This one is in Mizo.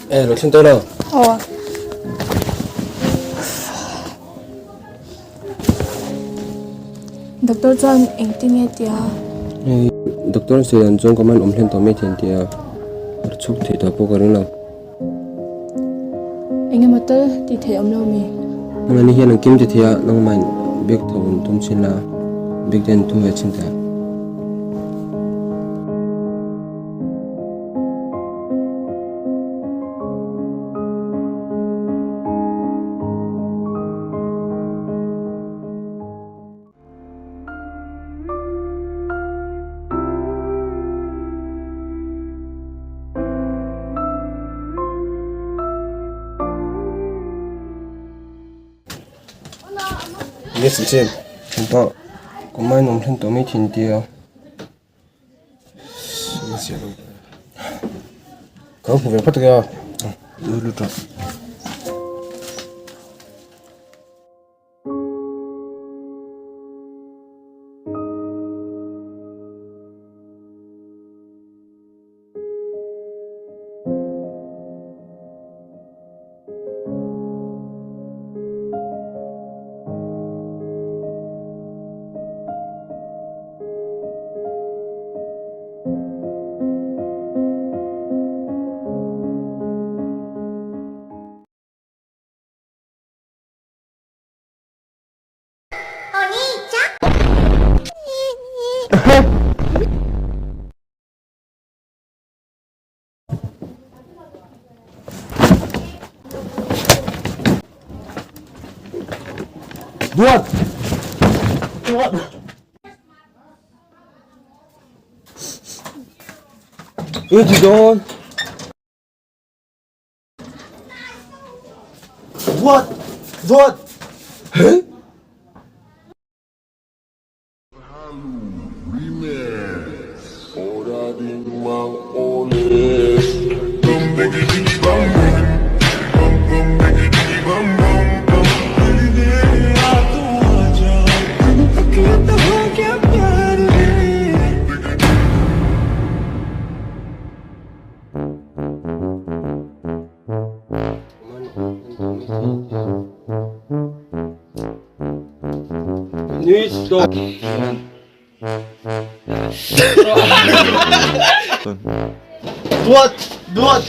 E lo thleng tawh lo. Aw. Doctor chuan engtin nge tia? Hei doctor sawi dan chuan ka man awm hlen tawh mai thei an tia. Har chhuk theih tawh pawh ka ring lo. Engemaw tal tih theih awm lo mi? Nangmahni hian an kim ti thei a, nangmah biak tho an tum chin la, biak te an tum ve chin ta. Nge chanchin engpawh kum a inawm hlen tawh mai thin tia ka hmu ve phawt ang e a lut rawh. Duat! Duat! Ê ti dawn! Duat! Duat! Heh! Duat! Duat!